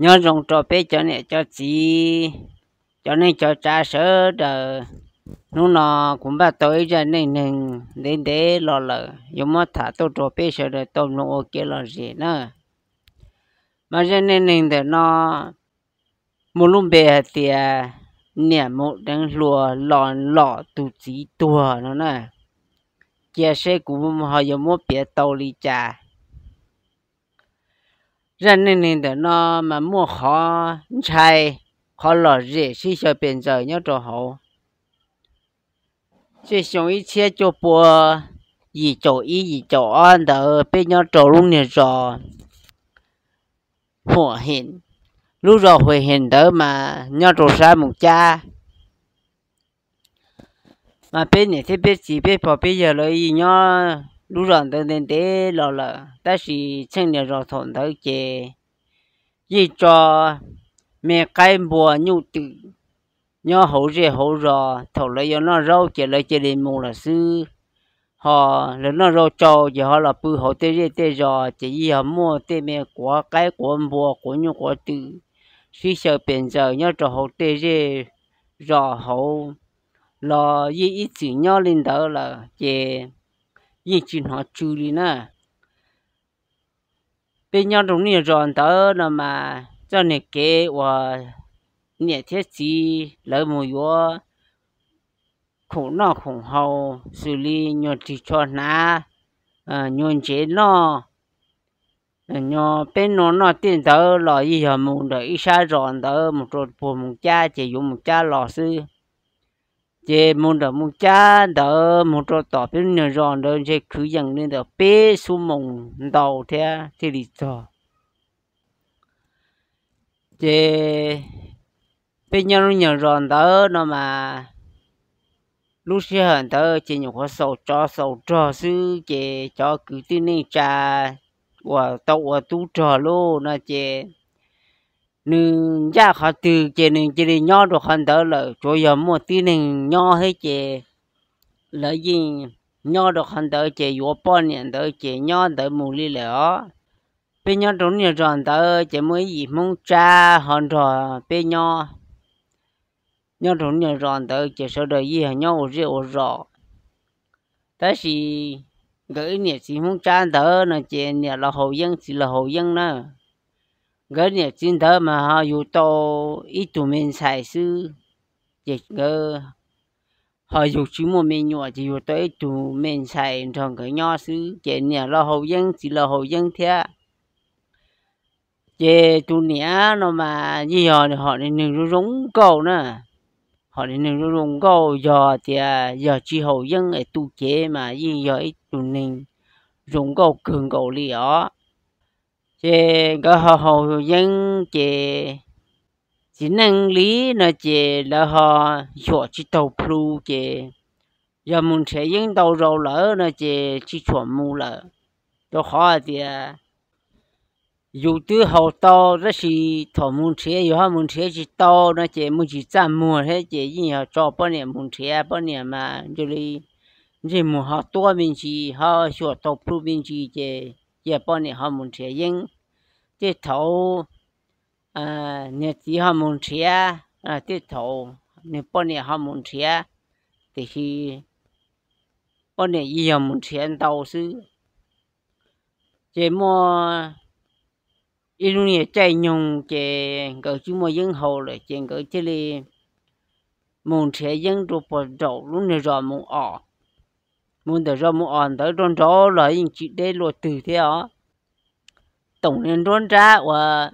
Nyob zoo rau peb cov niam cov txiv, cov neej cov tsav sawv daws. Hnub no kuv npaj tau ib zaj neej neeg ntev ntev los lawm, yuav muab tham tuaj rau peb sawv daws tau mloog ua kev lom zem na. Mas zaj neej neeg ntawm no muaj lub npe hais tias niam mus deev hluas los lom tus txiv tuag no na. Cia seb kuv ho yuav muab piav tau li cas. Zaj neej neeg ntawm no mas muaj qhov ntshai, qhov lom zem sib xyaw pes ntxaws nyob rau hauv. Txij xyoo ib txhiab cuaj pua yim caum ib yim caum ob ntawd peb nyob rau lub niag zos Huam Hem. Lub zos Huam Hem ntawd mas nyob rau sab Mus Cab. Mas peb niam thiab peb txiv peb pog peb yawg lawv yeej nyob lub zos ntawd ntev ntev los lawm, tab sis txheej niag zos thaum ntawd ces yeej tso me qaib npua nyuj twm nyob hauv zej hauv zos. Thaum lawv yuav noj zaub ces lawv cia li mus lawm xwb. Ho lawv noj zaub tsau ces ho los pw hauv tej zej tej zos, ces yeej yog muaj tej me quav qaib quav npua quav nyuj quav twm sib xyaw pes ntxaws nyob rau hauv tej zej zos hauv los yeej ib txwm nyob li ntawd lawm ces yeej tsis hnov tsw li na. Peb nyob rau niag zos ntawd no mas txoj niag kev uas niam thiab txiv lawv mus yuav khoom noj khoom haus xws li nyuag ris tsho hnav, nyuag ntsev noj, nyuag peb nua noj tej ntawd los yeej yog mus ntawm ib sab zos ntawd mus rau puag Mus Cab ces yuav Mus Cab los xwb. Ces mus ntawm Mus Cab ntawd mus rau tom peb lub niag zos ntawd ntshe kwv yees li ntawm peb xuab moos ntau thiab thiaj li txog. Ces peb nyob lub nyuag zos ntawd no mas lub sij hawm ntawd ces nyuam qhuav xaus tsov xaus rog xwb, ces cov kwv tij neej tsa uas tau ua tub rog lauj no ces nws ncaj qhov twg ces nws cia li nyob rau qhov ntawd lawm. Tsuav yog muaj tib neeg nyob thiab ces lawv yeej nyob rau qhov ntawd ces yuav poj niam ntawd ces nyob ntawd mus li lawm os. Peb nyob rau niag zos ntawd ces muaj ib yim Hmoob Tsab ho nrog peb nyob. Nyob rau niag zos ntawd ces sawv daws yeej nyob ua zej ua zos. Tab sis nkawd ib niam txiv Hmoob Tsab ntawd no ces niam los haus yeeb txiv los haus yeeb na. Nkawd niam txiv ntawd mas ho yug tau ib tug me ntxhais xwb, ces nkawd ho yug tsis muaj me nyuam ces yug tau ib tug me ntxhais nrog nkawd nyob xwb, ces niam los haus yeeb txiv los haus yeeb thiab. Ces tus niam no mas yeej yog hom neeg zoo zoo nkauj na. Hom neeg zoo zoo nkauj, yog tias yog tsis haus yeeb es tu cev mas yeej yog ib tug neeg zoo nkauj kawg nkaus li os. Ces nkawd ho haus yeeb ces txiv neej li no ces lawv ho xyuam tsis taus plhu, ces yog mus nrhiav yeeb ntau zaus lawm no ces tsis tshua mus lawm, rau qhov hais tias yus twb haus tau tab sis thaum mus nrhiav yus ho mus nrhiav tsis tau no ces muaj tsis txaj muag thiab ces yeej yog tso poj niam mus nrhiav. Poj niam mas ntshe li ntsej muag ho tuab me ntsis ho xyuam tau plhu me ntsis ces cia poj niam ho mus nrhiav yeeb. Tej thaum niag txiv ho mus nrhiav, tej thaum nws poj niam ho mus nrhiav, tiam sis poj niam yeej yog mus nrhiav ntau xwb. Ces muaj ib lub niag caij nyoog ces nkawd tsis muaj yeeb haus lawm ces nkawd thiaj li mus nrhiav yeeb rau puag nraum lub niag zos Mus Os. Mus ntawm zos Mus Os ntawd rau nraud los yeej tsis deb luaj twg thiab os. Toom niag nruab nrab uas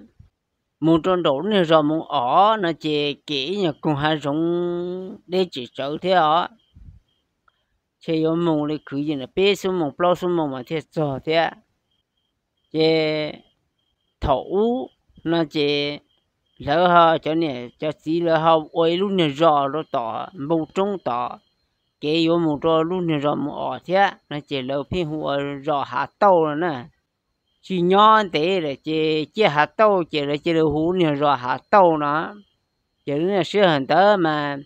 mus rau nraum lub niag zos Mus Os no ces kem ib nyuag koog hav zoov deb tsem tsawv thiab os. Ces yuav mus li kwv yees peb xuab moos plaub xuab moos mas thiaj txog thiab. Ces thaum ub no ces lawv ho cov niam cov txiv lawv ho ua ib lub niag zos rau tom npoo roob tod, kev yuav mus rau lub niag zos Mus Os thiab no ces lawv pheej hu ua zos Hav Tauj no na. Tsis nyob ntev lawm ces ciaj Hav Tauj ces lawv cia li hu niag zos Hav Tauj no. Ces lub niag sij hawm ntawd mas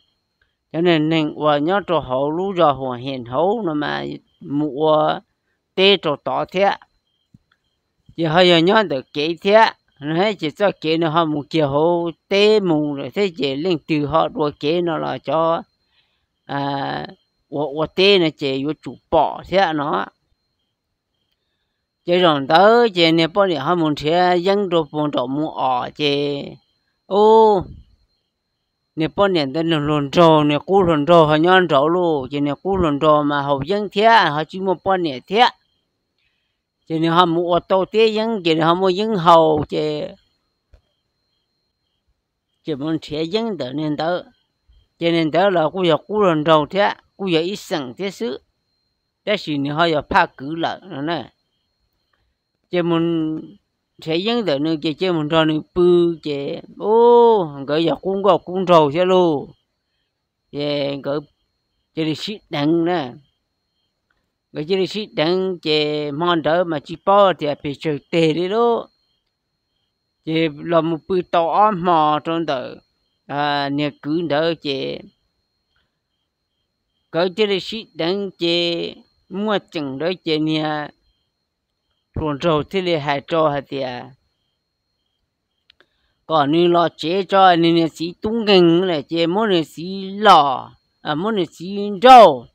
cov neeg neeg uas nyob rau hauv lub zos Huam Hem hauv no mas mus ua teb rau tod thiab, ces ho yog nyob ntawm kev thiab. Ces txoj kev nws ho mus kiag hauv teb mus lawm thiab ces leej twg ho dua kev no los cov ua ua teb no ces yuav tsum pom thiab no. Ces zaum ntawd ces niag poj niam ho mus nrhiav yeeb rau puag nraum mus os ces, ub, niag poj niam ntawd nws hluas nraug, nws qub hluas nraug ho nyob nraud lauj, ces nws qub hluas nraug mas haus yeeb thiab ho tsis muaj poj niam thiab. Ces nws ho mus ua tau teb yeeb ces nws ho muaj yeeb haus ces, ces mus nrhiav yeeb ntawm niag ntawd. Ces niag ntawd los kuj yog qub hluas nraug thiab kuj yog ib xeem thiab xwb, tab sis nws ho yog phaj kwv lawm no na. Ces mus nrhiav yeeb ntawm nws ces cia mus nrog nws pw, ces ub, nkawd yog qub nkauj qub nraug thiab lauj. Ces nkawd cia li sib deev na. Nkawd cia li sib deev ces hmo ntawd mas tsis paub tias pes tsawg teg li lauj. Ces los mus pw tau ob hmo rau ntawm niag kwv ntawd ces nkawd cia li sib deev ces muaj ceem ntawd ces niag hluas nraug thiaj li hais rau hais tias kom nws los tsev tso, nws niag txiv tub nkeeg lawm ces muab nws txiv los, muab nws txiv nrauj.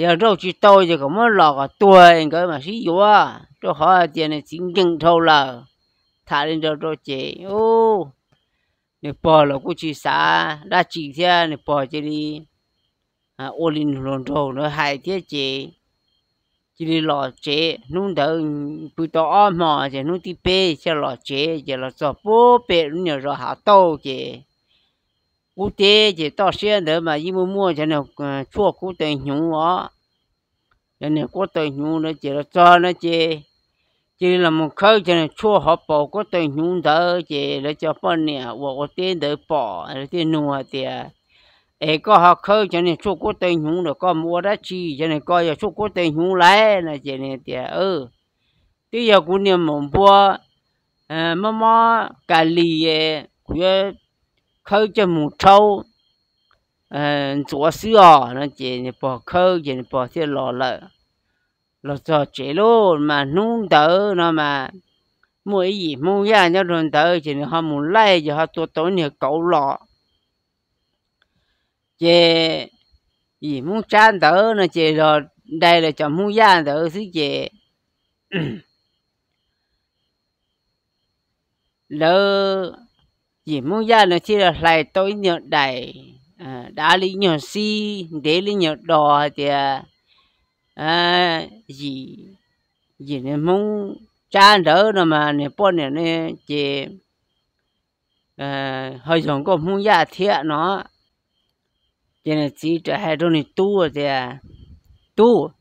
Yog nrauj tsis tau ces kom muab los kom tuag nkawd mam sib yuav, rau qhov hais tias nws txiv nkeeg dhau lawm, tham li ntawd rau ces nws pog los kuj tsis xav dab tsi thiab, nws pog cia li ua li nws hluas nraug ntawd hais thiab ces cia li los tsev. Hnub ntawd pw tau ob hmo ces hnub thib peb thiaj los tsev, ces los txog puag pem lub nyuag zos Hav Tauj ces qub teb ces toj siab ntawd mas yeej muaj muaj cov niag tshuaj kub taw hnyuv os. Cov niag kub taw hnyuv ntawd ces los txog no ces cia li los mus khawb cov niag tshuaj hauv paus kub taw hnyuv ntawd ces lawv cov poj niam uas ua teb ntawd pom lawv thiaj nug hais tias, es koj ho khawb cov niag tshuaj kub taw hnyuv ntawm koj mus ua dab tsi? Cov niag ko yog tshuaj kub taw hnyuv lauj no ces nws tias, twb yog kuv niag maum npua mob mob ka lis, kuv yuav khawb coj mus rhaub ntxuav xwb os no ces nws pog khawb ces nws pog thiaj los lawm. Los txog tsev lauj, mas hnub ntawd no mas muaj ib yim Hmoob Yaj nyob rau ntawd ces nws ho mus laij ces ho tua tau ib niag kauv los. Ces yim Hmoob Tsab ntawd no ces los dai lawv cov Hmoob Yaj ntawd xwb ces lawv yim Hmoob Yaj no thiaj li hlais tau ib nyuag daim, dav li nyuag xib, ntev li nyuag dos hais tias yim, yim niag Hmoob Tsab ntawd no mas niag poj niam ne ces ho yog nkauj Hmoob Yaj thiab no. Ces nws txiv rov hais rau nws tub tias, tub,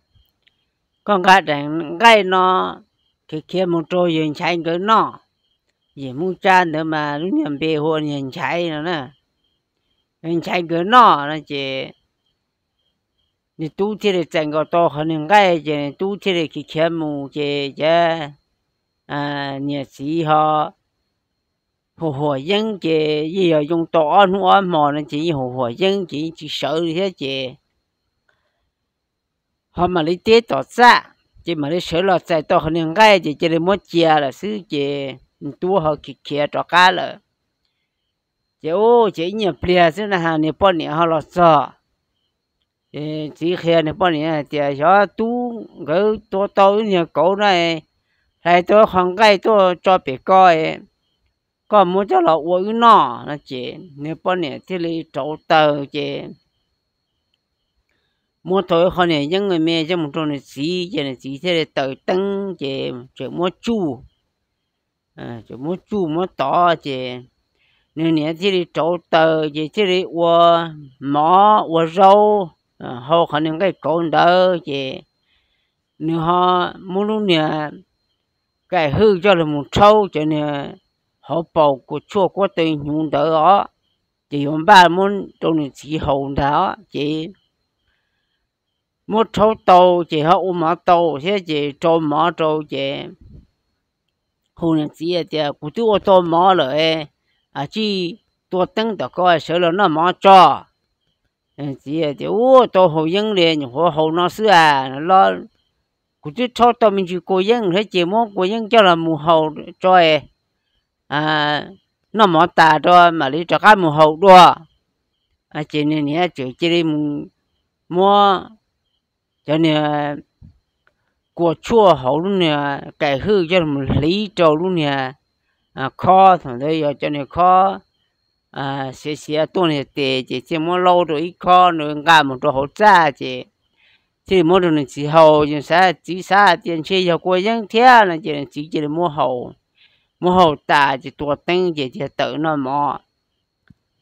koj nqa daim nqaij no khiav khiav mus rau yawg Nchaiv nkawd noj. Yim Hmoob Tsab ntawd mas lub niag npe hu ua yawg Nchaiv no na. Yawg Nchaiv nkawd noj no ces nws tub thiaj li txais nkaus tau qhov niag nqaij ces nws tub thiaj li khiav khiav mus ces cov niag txiv ho hu huam yeeb ces yeej yog yoo tau ob hnub ob hmo no ces yeej hu huam yeeb ces yeej tsis sawv li thiab ces ho mam li teb tom txaj ces mam li sawv los txais tau qhov niag nqaij ces cia li muab cia lawm xwb ces nws tub ho khiav khiav rov qab lawm. Ces ub, ces ib nyuag pliag xwb na niag poj niam ho los txog. Txiv qhia niag poj niam hais tias, xyov tub nkawd tua tau ib niag kauv na, hlais tau qhov nqaij tuaj tso pem ko, koj muab coj los ua wb noj no ces niag poj niam thiaj li rauv taws ces muab tau ib qho niag yeeb me me coj mus rau nws txiv ces nws txiv thiaj li taws teeb ces tseem muab tsuj, tseem muab tsuj muab tov ces nws niam thiaj li rauv taws ces thiaj li ua mov ua zaub hau qhov niag nqaij kauv ntawd ces nws ho muab lub niag kaim hwj coj los mus rhaub cov niag hauv paus kuv tshuaj kuab taw hnyuv ntawd os, ces yuav npaj muab rau nws txiv haus ntag os ces muab rhaub tau ces ho ua mov tau thiab ces rau mov rau ces hu nws txiv hais tias, kuv twb ua tau mov lawm, tsij tua teeb tom ko sawv los noj mov tso. Txiv tias, ua tau haus yeeb li nyuam qhuav haus no xwb a, kuv twb rhaub tau me ntsis kua yeeb thiab ces muab kua yeeb coj los mus haus tso es noj mov tas rau mam li rov qab mus haus dua. Ces niag niam tseem cia li mus muab cov niag kua tshuaj hauv lub niag kaim hwj coj los hliv rau lub niag khob, thaum ntawd yog cov niag khob xiav xiav tuaj niag tes ces thiaj muab laub rau ib khob nqa mus rau hauv txaj ces thiaj li muab rau nws txiv haus. Txiv xav hais tias ntshe yog kua yeeb thiab no ces nws txiv cia li muab haus, muab haus tas ces tua teeb ces thiaj tawm noj mov.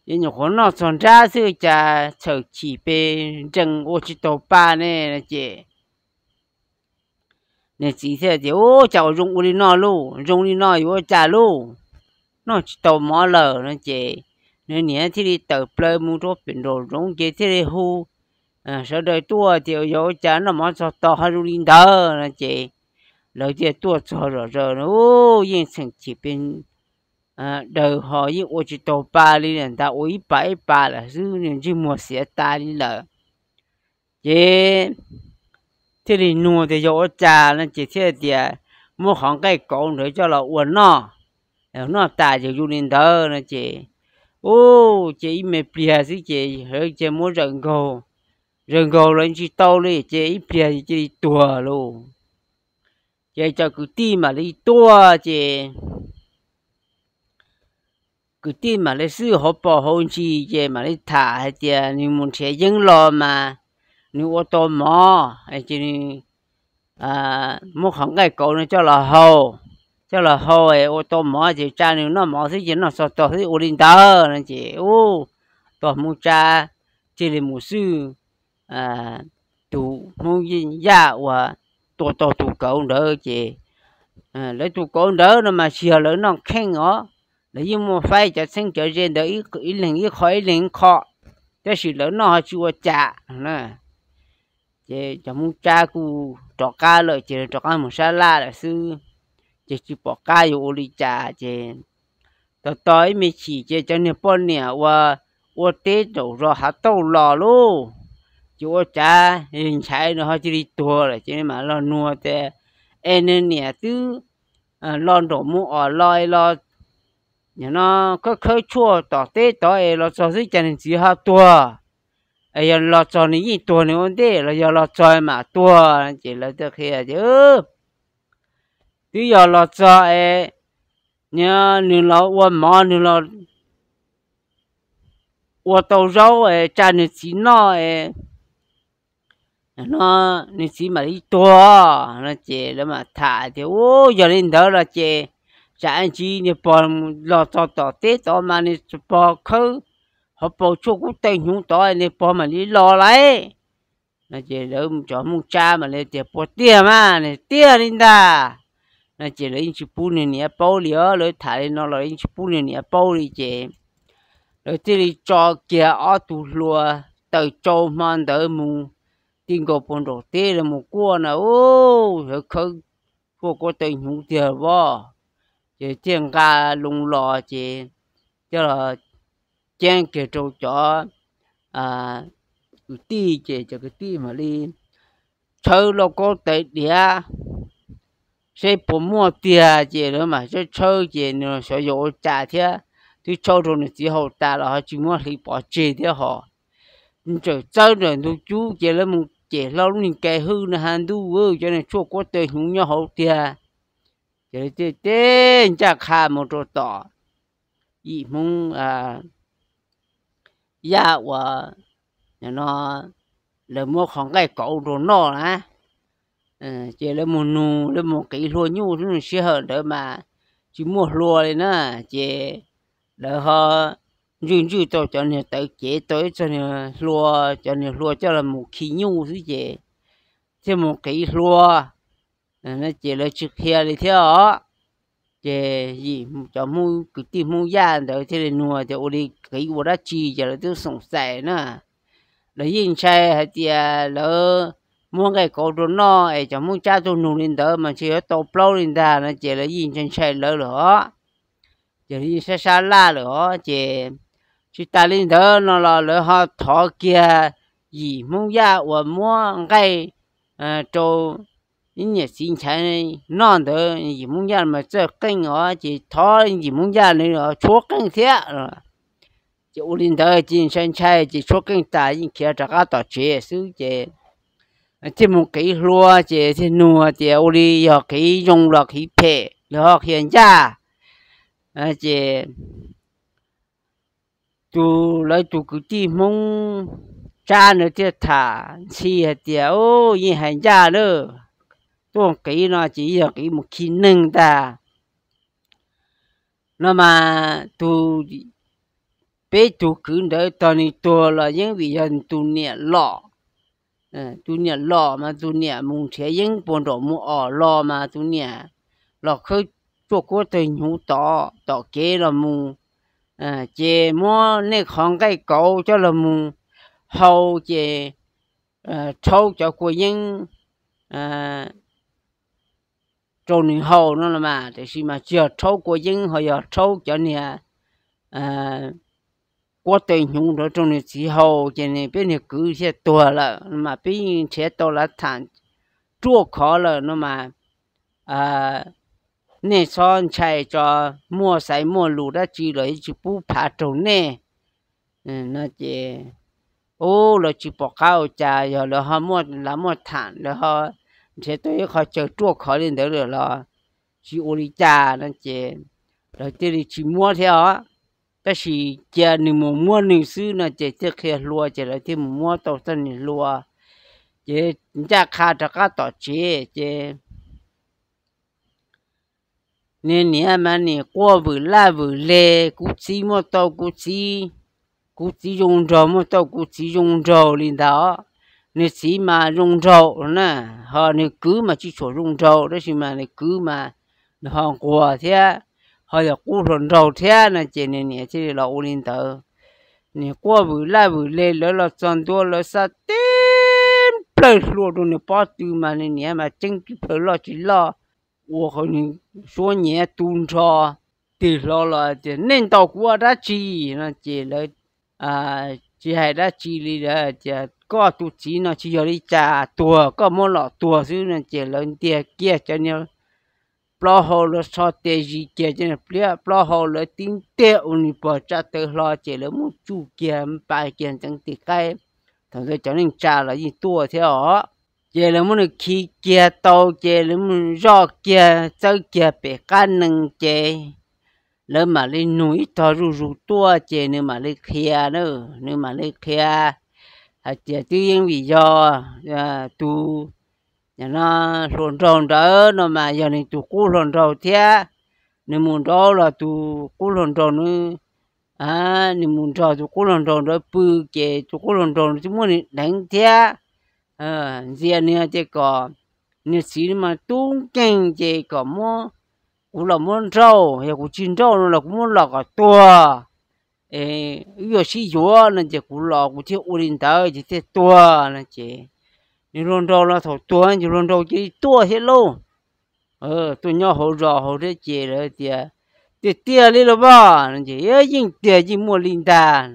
Ces nyuam qhuav noj txog nrab xwb cas txhawm chim pes nrees ua tsis tau pa ne no ces nws txiv thiaj tias, Ub, cas ua zoo ua li no lauj, zoo li no yuav ua cas lauj, noj tsis tau mov lawm no ces nws niam thiaj li tawm plaws mus rau pem nraum zoov ces thiaj li hu sawv daws tuaj tias, Yog ua cas noj mov txog tos ho zoo li ntawd no ces lawv thiaj tuaj txog zom zaws no, yeej txheem chim pes daws ho yeej ua tsis tau pa li, ntag ua ib pas ib pas lawm xwb, ntsej muag xiav tas li lawm. Ces thiaj li nug tias yog ua cas no ces thiaj tias muab qhov nqaij kauv ntawd coj los ua noj, noj tas ces zoo li ntawd no ces, ub, ces ib me pliag xwb ces lawv cia muab zaws nkaug, zaws nkaug los tsis tau li ces ib pliag cia li tuag lauj. Ces cov kwv tij mam li tuaj ces kwv tij mam li xwb hauv paus hauv ntsis ces mam li tham hais tias nws mus nrhiav yeeb los mas nws ua tau mov ces nws muab qhov nqaij kauv no coj los haus, coj los haus es ua tau mov ces tsa nws noj mov xwb ces noj txog tog xwb ua li ntawd no ces, ub, tus Hmoob Tsab cia li mus xwb tus Hmoob Yaj uas tua tau tus kauv ntawd ces lawv tus kauv ntawd no mas tsis yog lawv noj kheej os, lawv yeej muaj faib cov txheeb cov ze ntawd ib leeg ib qho ib leeg ib qho, tab sis lawv noj ho tsis ua cas na. Ces cov Hmoob Tsab kuj rov qab lawm ces rov qab mus sab laj lawm xwb, ces tsis pom qab yuav ua li cas ces tos tos ib me chim ces cov niag poj niam uas ua teb nraum zos Hav Tauj los lauj, ces ua cas nchaiv nws ho cia li tuag lawm ces mam los nug tias, Es nws niam twb los nraum mus os los los no khawb khawb tshuaj tom teb tod es los txog xwb cas nws txiv ho tuag? Es yog los txog nws yeej tuag nws ua ntej los yog los txog mam tuag? Ces lawv thiaj qhia tias, Twb yog los txog es nws los ua mov, nws los ua tau zaub es tsa nws txiv noj es no nws txiv mam li tuag no ces lawv mam tham tias, Ub, yog li ntawd los ces tsam ntsis niag pog los txog tom teb tod mas niag pog khawb hauv paus tshuaj kub tawg hnyuv tod niag pog mam li los lauj. No ces lawv cov Hmoob Tsab mam li tias, Puas tiag mas? Nws tiag li ntag. No ces lawv yeej tsis pub nws niam paub li os, lawv tham li no los yeej tsis pub nws niam paub li ces lawv thiaj li tso kiag ob tug hlua taws tsau hmo ntawd mus ti nkaus puag nraum teb lawv mus kuaj na, ub, lawv khawb tshuaj kub tawg hnyuv tiag vos, ces thiaj nqa loo los ces coj los ceeb kiag rau cov kwv tij ces cov kwv tij mam li tshawb lauj kaub tais diav seb puas muaj tiag ces lawv mam tshawb tshawb ces nws xyov yog ua cas thiab, twb tshawb rau nws txiv haus tas los ho tsis muab hliv pov tseg thiab hos. Tseem txawb ntawm ntug cub ces lawv mus cem hlo lub niag kaim hwj no ha ntuj, cov niag tshuaj kub tawg hnyuv nyob hauv tiag. Ces lawv thiaj teb ncaj qha mus rau tom yim Hmoob Yaj uas no lawv muab qhov nqaij kauv rau noj na. Ces lawv mus nug, lawv mus qiv hlua nyuj, lub sij hawm ntawd mas tsis muaj hlua li na, ces lawv ho ntswj ntswj tau cov niag tawv cev tau ib txog niag hlua, cov niag hlua coj los mus khi nyuj xwb ces thiaj mus qiv hlua. Ces lawv tsis qhia li thiab os. Ces yim cov Hmoob kwv tij Hmoob Yaj ntawd thiaj li nug tias ua li qiv ua dab tsi ces lawv twb xoom xaim na. Lawv yeej ntshai hais tias lawv muab nqaij kauv rau noj es cov Hmoob Tsab tuaj nug li ntawd mas ntshe yuav tau plaub li ntag no ces lawv yeej ntshai ntshai lawv lawm os. Ces lawv yeej sab sab laj lawm os ces tsis tas li ntawd no los lawv ho thov kiag yim Hmoob Yaj uas muab nqaij rau niam txiv nchaiv noj ntawd yim Hmoob Yaj mas txawj qeej os, ces thov yim Hmoob Yaj nws tshuab qeej thiab. Ces ua li ntawd ces ntshai ntshai ces tshuab qeej tas yeej khiav rov qab tom tsev xwb ces thiaj mus qiv hlua ces thiaj nug tias ua li yog qiv zoo los qiv phem los ho qhia ncaj. Ces tus lawv tus kwv tij Hmoob Tsab ntawd thiaj tham ntxhi hais tias, Yeej hais ncaj lawm, tuaj qiv no ces yog qiv mus khi neeg ntag. No mas tus, peb tug kwv ntawd tog nws tuag los yeej vim yog tus niam los. Tus niam los mas tus niam mus nrhiav yeeb puas nraum mus os los mas tus niam los khawb tsuaj kuab tawg hnyuv tod tom kev los mus, ces muab nej qhov nqaij kauv coj los mus hau ces rhaub cov kua yeeb rau nws hau no los mas, tiam sis mas tsis yog rhaub kua yeeb ho yog rhaub cov niag kuab tawg hnyuv nrov rau nws txiv hau ces peb niag kwv thiaj tuag lawm no mas peb yeej nrhiav tau lav tham ruaj khov lawm no mas nej txhob ntshai tso, muaj xaiv muaj lus dab tsi los yeej tsis pub phav raug nej no ces, u, lawv tsis pom qab ua cas, yog lawv ho muaj lav muaj tham lawv ho nrhiav tau ib qho chaw ruaj khov li ntawd lawm los tsis ua li cas no ces lawv thiaj li tsis muab thiab os. Tab sis cia nws mus muab nws xwb no ces thiaj qhia hlua ces lawv thiaj mus muab tau txoj niag hlua ces ncaj qha rov qab tom tsev ces niag niam mas nim quaj vwm laj vwm le, kuv txiv muaj tau kuv txiv, kuv txiv zoo nraug muaj tau kuv txiv zoo nraug li ntawd. Nws txiv mas zoo nraug na, ho nws kwv mas tsis tshua zoo nraug tab sis mas nws kwv mas nws ho nquag thiab, ho yog qub hluas nraug thiab no ces nws niam thiaj li los ua li ntawd. Nim quaj vwm laj vwm le lawv los txog ntua lawv xa tib nplawg hlua rau nws pob tw mas nws niam mas ceeb tib plhaw loj tsis loj, ua qhov nws suab nyiav tu nrho, tig hlo los tias nej ntaus kuv ua dab tsi no ces lawv tsis hais dab tsi li lawm tias koj tus txiv no tsis yog li cas tuag, koj muab los tuag xwb no ces lawv ntiag kiag cov niag plaub hau, lawv tsho tes zis kiag cov niag pliab plaub hau, lawv tib ntiag ua nws pog tsa taw hlo ces lawv muab tsuj kiag npa kiag ntxeev tim qaib. Thaum ntawd cov neej tsa los yeej tuaj thiab os. Ces lawv muab nws khi kiag tau ces lawv muab zoj kiag txawb kiag pem qab nees ces lawv mam li nug ib tog zuj zus tuaj ces nws mam li qhia na, nws mam li qhia hais tias twb yeej vim yog tus no hluas nraug ntawd no mas yog nws tus qub hluas nraug thiab. Nws mus nrauj los tus qub hluas nraug nws, nws mus nrog tus qub hluas nraug ntawd pw ces tus qub hluas nraug nws twb muab nws deev thiab. Ntxias nws tias kom nws txiv mas tub nkeeg ces kom muab, kuv los muab nrauj, yog kuv tsis nrauj no los kuv muab los kom tuag, wb yuav sib yuav no ces kuv los kuv thiaj ua li ntawd ces thiaj tuag no ces nws hluas nraug los thaum tuag ces hluas nraug cia li tuaj thiab lauj. Tuaj nyob hauv zos hauv thiab ces lawv tias tiag tiag li los pog no ces yeej tiag yeej muaj li ntag.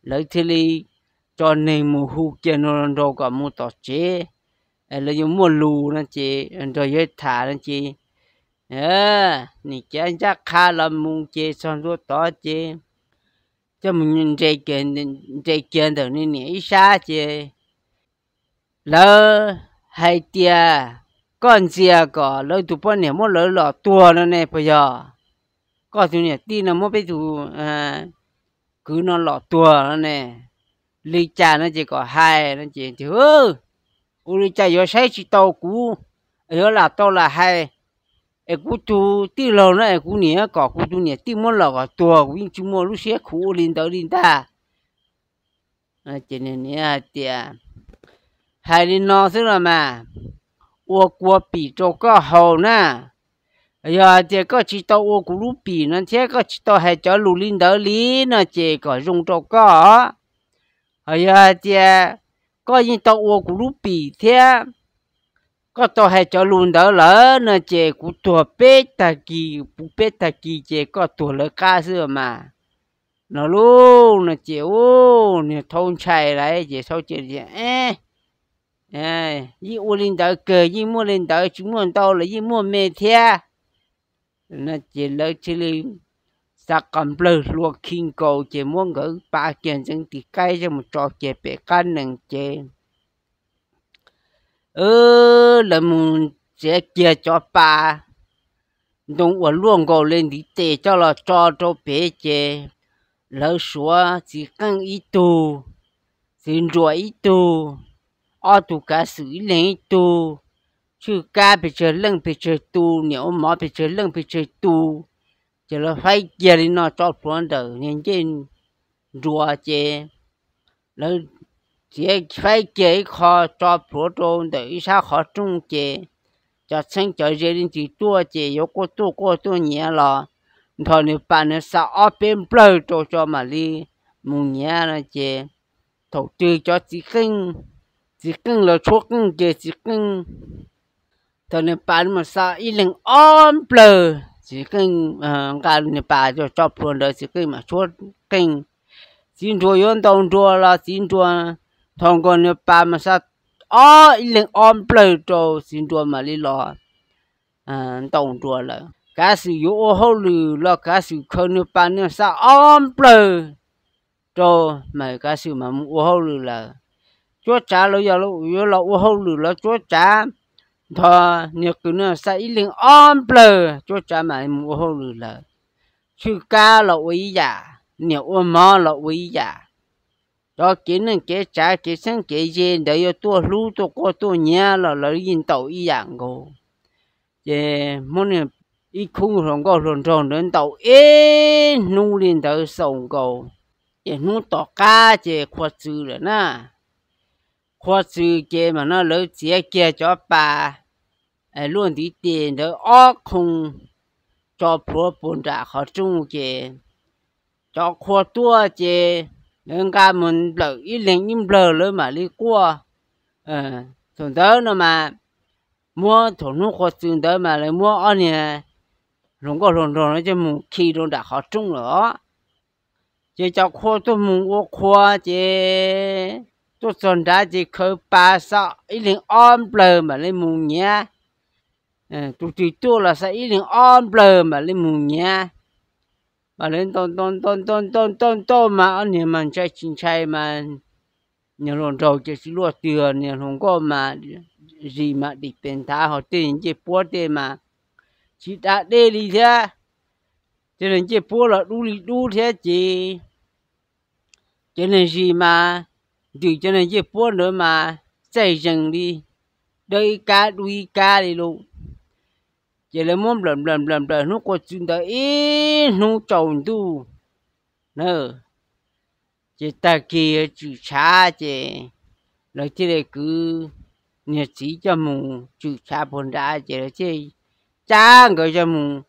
Lawv thiaj li tso neeg mus hu kiag nws hluas nraug kom mus tom tsev, lawv yuav muaj lus no ces nrog yawg tham no ces nim cav ncaj qha los mus ces txog ntua tod ces coj mus nres kiag ntawm nws niam ib sab ces lawv hais tias koj ntxias kom lawv tus poj niam muab lawv los tuag no ne puas yog? Koj tus niam tij no muab peb tus kwv no los tuag no ne, li cas no ces kom hais no ces tias ua li cas yuav saib tsis tau kuv, yuav lam tau lam hais es kuv tus tij laug no es kuv niam kom kuv tus niam tij muab los kom tuag kuv yeej tsis muaj lub siab khuv ua li ntawd li ntag. Ces nws niam hais tias hais li no xwb los mas ua kua pim rau koj haus na. Yog hais tias koj tsis tau ua kuv lub pim no thiab koj tsis tau hais cov lus li ntawd li no ces kom zoo rau koj. Ho yog hais tias koj yeej tau ua kuv lub pim thiab koj tau hais cov lus ntawd lawm no ces kuv tuag peb tag kis, puv peb tag kis ces koj tuag lawv qab xwb mas. No lub no ces u, niag thaub ntshai lawm ces thaub cia li tias Yeej ua li ntawd kawg, yeej muaj li ntawd, tsis muaj ntau los yeej muaj me thiab. No ces lawv thiaj li xav qos nplawg hlua khi nkaus ces muab nkawd pa kiag ntxeev tis qaib coj mus tso kiag pem qab nees ces lawv mus txiav kiag cov pas ntoo uas luaj nkaus li ntiv tes coj los tso rau pem ces lawv suav txiv qeej ib tug, txiv nruas ib tug, ob tug kav xwm ib leeg ib tug, tshwj kab pes tsawg leej pes tsawg tus, niam ua mov pes tsawg leej pes tsawg tus. Ces lawv faib kiag li no tso plhuav ntawm niag ncej nruas ces lawv txiav faib kiag ib qho tso plhuav rau ntawm ib sab qhov rooj ces cov txheeb cov ze leej twg tuaj ces yuav quaj tuaj quaj tuaj nyiav los nrog nws pas nws xa ob peb nplawg rau tso mam li mus nyiav no ces thaum twg cov txiv qeej, txiv qeej los tshuab qeej ces txiv qeej, thaum nws pas mus xa ib leeg ob nplawg txiv qeej, nqa nws pas tso plhuav ntawd txiv qeej mas tshuab qeej. Txiv nruas yuav ntaus nruas los txiv nruas, thaum nkaus nws pas mas xa ob ib leeg ob nplawg rau txiv nruas mam li los ntaus nruas lawm. Kav xwm yuav ua hauj lwm los kav xwm khaws nws pas nws xa ob nplawg rau mas kav xwm mas mus ua hauj lwm lawm. Cuab tsav los yog yuav los ua hauj lwm los cuab tsav nrog niag qws nws xa ib leeg ob nplawg cuab tsav mas mus ua hauj lwm lawm. Tshwj kab los ua ib yam, niam ua mov los ua ib yam. Cov kev neej kev tsav kev txheeb kev ze ntawd yuav tuaj hlub tuaj quaj tuaj nyiav los lawv yeej ntaus ib yam nkaus. Ces muab nws ib khub hluas nkauj hluas nraug ntawd ntaus ib hnub li ntawd xaus nkaus. Ces hnub tom qab ces qhua txws lawm na. Qhua txws ces mam no lawv txiav kiag cov pas luaj ntiv tes ntawd ob qho tso plhuav puag nram qhov rooj ces cov qhua tuaj ces lawv nqa mus nplawm ib leeg ib nplawg lawv mam li quaj. Thaum ntawd no mas muab thaum hnub qhua txws ntawd mas lawv muab ob niag hluas nkauj hluas nraug no coj mus khi rau nram qhov rooj lawm os. Ces cov qhua tuaj mus ua qhua ces tuaj txog nrad ces khaws pas xa ib leeg ob nplawg mam li mus nyiav. Tus twg tuaj los xa ib leeg ob nplawg mam li mus nyiav. Mas lawv ntaus ntaus ntaus ntaus ntaus ntaus mas ob niag mas ntshai tsis ntshai mas niag hluas nraug ces tsis luaj twg, niag hluas nkauj mas zis mas dim pes nthav, ho tej ncej puab tej mas tsis da dej li thiab. Cov niag ncej puab los dub li dub thiab ces cov niag zis mas ntws cov niag ncej puab ntawd mas txaij zees li, dawb ib kab dub ib kab li lauj. Ces lawv muab nplawm nplawm nplawm nplawm hnub qhua txws ntawd ib hnub tsaus ntuj na. Ces tag kis tswm tshav ces lawv thiaj li kwv niag txiv coj mus tswm tshav puag nrad ces lawv thiaj cab nkawd coj mus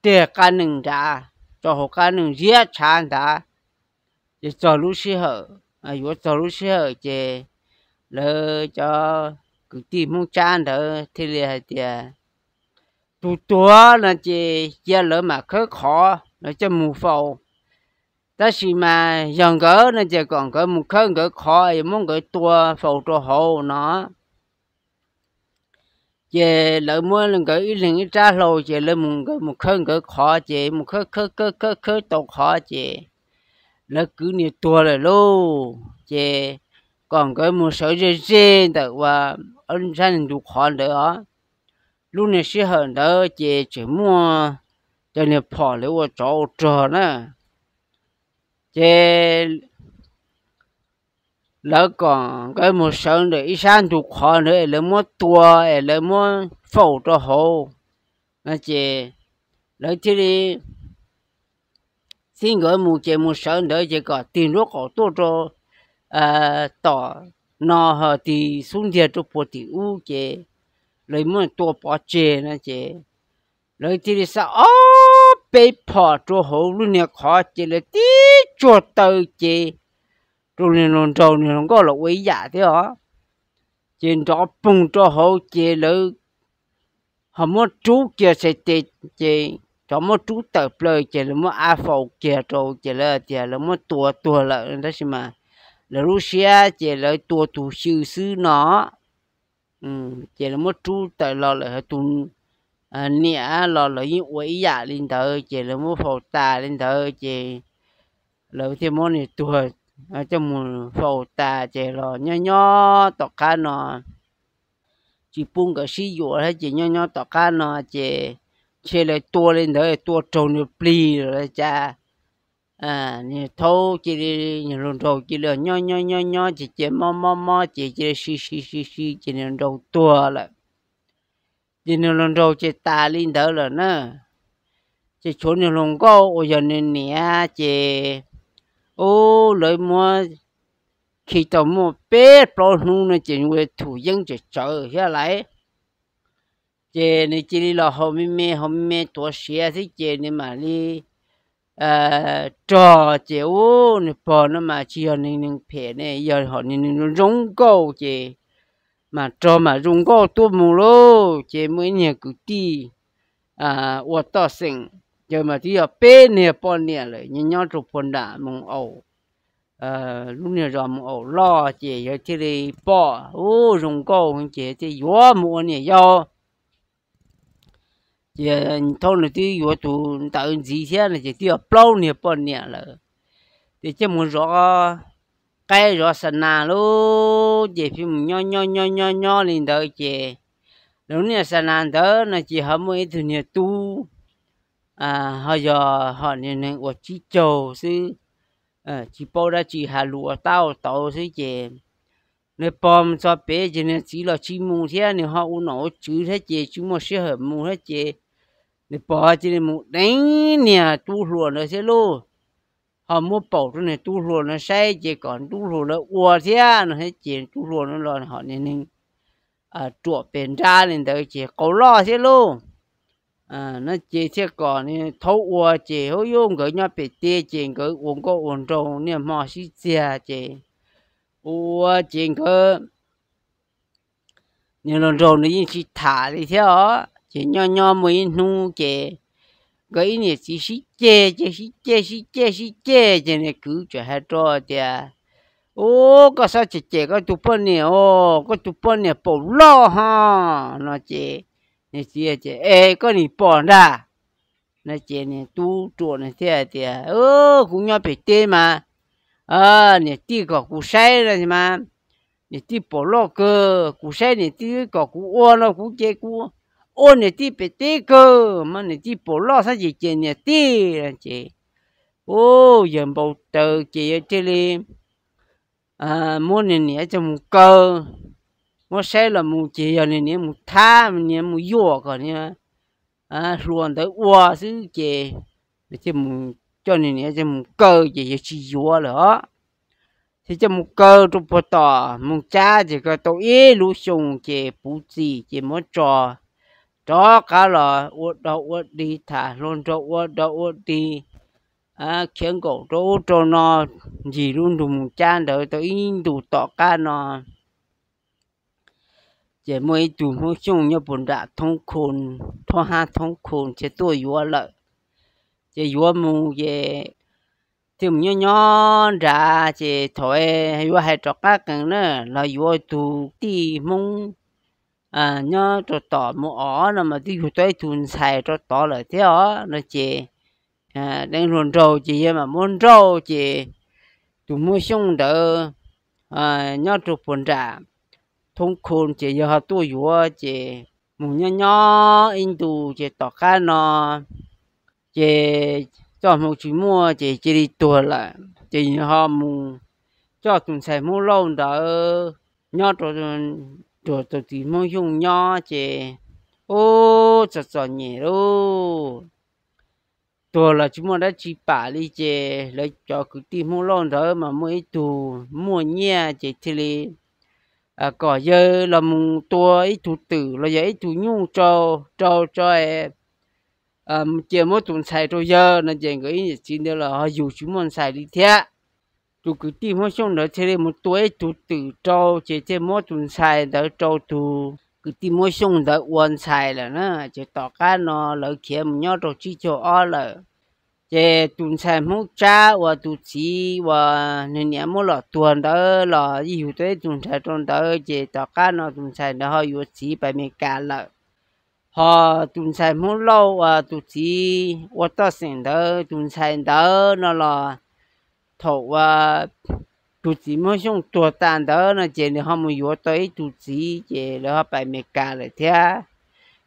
tiag qab nees nrad, tso hauv qab nees ziab tshav ntawd. Ces txog lub sij hawm, yuav txog lub sij hawm ces lawv cov kwv tij Hmoob Tsab ntawd thiaj li hais tias tus tuag no ces cia lawv mam khawb qhov lawv coj mus faus, tab sis mas yog nkawd no ces kom nkawd mus khawb nkawd qhov es muab nkawd tua faus rau hauv no. Ces lawv muab nkawd ib leeg ib rab hlau ces lawv mus, nkawd mus khawb nkawd qhov ces mus khawb khawb khawb khawb khawb tau qhov ces lawv kwv niag tuag lawm lauj. Ces kom nkawd mus sawv ze ze ntawm ua sab ntu qhov ntawd os. Lub niag sij hawm ntawd ces tseem muaj cov niag phom lawv ua tsov ua rog na. Ces lawv kom nkawd mus sawv ntawm ib sab ntug qhov ntawd es lawv muab tua es lawv muab faus rau hauv no ces lawv thiaj li txib nkawd mus ces mus sawv ntawd ces kom tig nruab qaum tuaj rau tom no ho tig xub ntiag rau puag tim ub ces lawv muab tua pov tseg no ces lawv thiaj li xa ob peb phom rau hauv lub niag qhov ces lawv tib tsuag taw ces rau niag hluas nraug niag hluas nkauj los ua ib yam thiab os. Ces nrov poog rau hauv ces lawv ho muab rub kiag txhais tes ces cov muab rub tawm plaws ces lawv muab av faus kiag rau ces lawv tias lawv muab tua tuag lawm tab sis mas lawv lub siab ces lawv tua tus xyw xwb no. Ces lawv muab rub tawm los lawm, tus niam los lawv yeej ua ib yam li ntawd, ces lawv muab faus tas li ntawd ces lawv thiaj muab nws tuag coj mus faus tas ces los nyob nyob tom qab no tsis pub nkawd sib yuav thiab ces nyob nyob tom qab no ces ntshe lawv tua li ntawd tua raug nws plig lawm los cas, niag thaub cia li, niag hluas nraug cia li nyob nyob nyob nyob ces cia mob mob mob ces cia li si si si si ces niag hluas nraug tuag lawm. Ces niag hluas nraug ces tas li ntawd lawm na. Ces tshuav niag hluas nkauj uas yog nws niam ces, ub, lawv muab khi tau muaj peb plaub hnub no ces ua thum yeeb tsem tsawv thiab lawm. Ces nws cia li los haus me me haus me me tuav siav xwb ces nws mam li rog ces, ub, nws pog no mas tsis yog nws neeg phem ne, yog hom nws neeg zoo nkauj ces mas rog mas zoo nkauj tuaj mus lauj. Ces muaj ib niag kwv tij ua toj xeem, yog mas twb yog peb niag poj niam lawm nyob rau puag nram Moos Aum, lub niag zos Moos Aum Loj ces yawg thiaj li pom, ub, zoo nkauj ces thiaj yuav mus ua niam yau. Ces thaum nws twb yuav tus ntawd ntxiv thiab no ces twb yog plaub niag poj niam lawm. Ces coj mus zov qaib zov xa nas lauj, ces pheej mus nyob nyob nyob nyob nyob li ntawd ces lub niag xa nas ntawd no ces ho muaj ib tug niag tub, ho yog hom niag neeg uas tsib caug xwb, tsis paub dab tsi, has lus ua tab ua tauv xwb ces nws pog mus txog pem ces nws txiv los tsis mus thiab, nws ho ua nom ua tswv thiab ces tsis muaj sij hawm mus thiab ces nws pog cia li mus deev niag tub hluas ntawd thiab lauj. Ho muab paum rau niag tub hluas no saib ces kom tub hluas ntawd ua thiab no thiab ces tub hluas no los hom niag neeg ruam pes nrab li ntawd ces qau loj thiab lauj. No ces thiaj kom nws thaub ua ces hu yuv nkawd nyob pem teb ces nkawd ua nkauj ua nraug niaj hmo sib txiag ces ua ces nkawd, niag hluas nraug nws yeej tsis tham li thiab os. Ces nyob nyob muaj ib hnub ces nkawd ib niam txiv sib ceg ces sib ceg sib ceg sib ceg ces nws kwv tseem hais rau tias, ub, koj txhob cem cem koj tus poj niam os, koj tus poj niam paum loj ho, no ces nws txiv tias, es koj nim pom ntag. No ces niag tub ruam nws thiaj tias, kuv nyob pem teb mas niam tij kom kuv saib no mas niam tij paum loj kawg, kuv saib niam tij kom kuv ua no kuv ces kuv ua niam tij pem teb kawg mas niam tij paum loj xwb ces cem niam tij. Ces, ub, yawg npau taws ces yawg thiaj li muab nws niam coj mus kaw, muab saib los mus ces yog nws niam mus thab, niam mus yuam kom niag hluas ntawd ua xwb ces nws thiaj mus coj nws niam coj mus kaw ces yawg tsis yuav lawm os. Thiaj coj mus kaw rau puag tom Moos Cab ces kaw tau ib lub xyoo ces puv txim ces muab tso rov qab los ua dog ua dig, tham hluas nraug ua dog ua dig, khiav nkaum rau ub rau no, ncig lub nroog Moos Cab ntawd tau ib ntus tom qab no ces muaj ib tug Hmoob Xyooj nyob puag nram Thoob Khoo, Thoob Hab Thoob Khoo thiaj tuaj yuav lawm. Ces yuav mus ces thiaj mus nyob nyob nrad ces thaum yuav hais rov qab qees na los yuav tus tij Hmoob nyob rau tom Moos Os no mas twb yug tau ib tug ntxhais rau tod lawm thiab os no ces deev hluas nraug ces yawg mam muab nrauj ces tus Hmoob Xyooj ntawd nyob rau puag nram Thoob Khoo ces yawg ho tuaj yuav ces mus nyob nyob ib ntus ces tom qab no ces txoj hmoo tsis muaj ces cia li tuag lawm ces yawg ho mus coj tus ntxhais Hmoob Lauj ntawd nyob rau, rau tus txiv Hmoob Xyooj nyob ces ub txom txom nyem lauj. Tuag los tsis muaj dab tsi pam li ces lawv cov kwv tij Hmoob Lauj ntawd mas muaj ib tug muaj nyiaj ces thiaj li kom yawg los mus tua ib tug twm los yog ib tug nyuj rau, rau tso cia muab tus ntxhais rau yawg no ces nkawd ib niam txiv ntawd los ho yug tsis muaj ntxhais li thiab. Tus kwv tij Hmoob Xyooj ntawd thiaj li mus tua ib tug twm rau ces thiaj muab tus ntxhais ntawd rau tus kwv tij Hmoob Xyooj ntawd ua ntxhais lawm na ces tom qab no lawv khiav mus nyob rau tsib caug ob lawm. Ces tus ntxhais Hmoob Tsab uas tus txiv uas nws niam muab los tuag ntawd los yeej yug tau ib tug ntxhais rau ntawd, ces tom qab no tus ntxhais ntawd ho yuav txiv pais Amelikas lawm. Ho tus ntxhais Hmoob Lauj uas tus txiv ua toj xeem ntawd, tus ntxhais ntawd no los thaum uas tus txiv Hmoob Xyooj tuag tas ntawd no ces nws ho mus yuav tau ib tug txiv ces lawv ho pais Amelikas lawm thiab.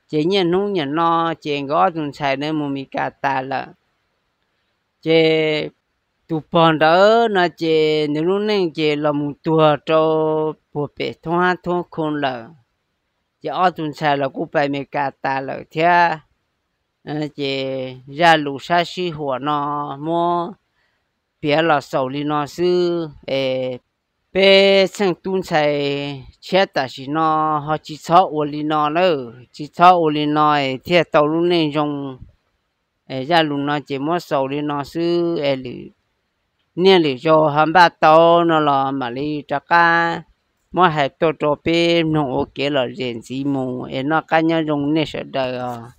Ces niaj hnub niam no ces nkawd ob tug ntxhais ntawd mus Amelikas tas lawm. Ces tus pog ntawd no ces nws lub neej ces los mus tuag rau puag pem thoob hab thoob khoo lawm. Ces ob tug ntxhais los kuj pais Amelikas tas lawm thiab. Ces zaj lus sab sib huam no muab piav los xaus li no xwb es peb txheej tub ntxhais tshiab tam sim no ho tsis txhob ua li no lawm, tsis txhob ua li no es thiaj tau lub neej zoo. Zaj lus no ces muab xaus li no xwb es lwm niaj lwm zaus ho npaj tau no los mam li rov qab muab hais tuaj rau peb mloog ua kev lom zem ntxiv mus es noj qab nyob zoo nej sawv daws os.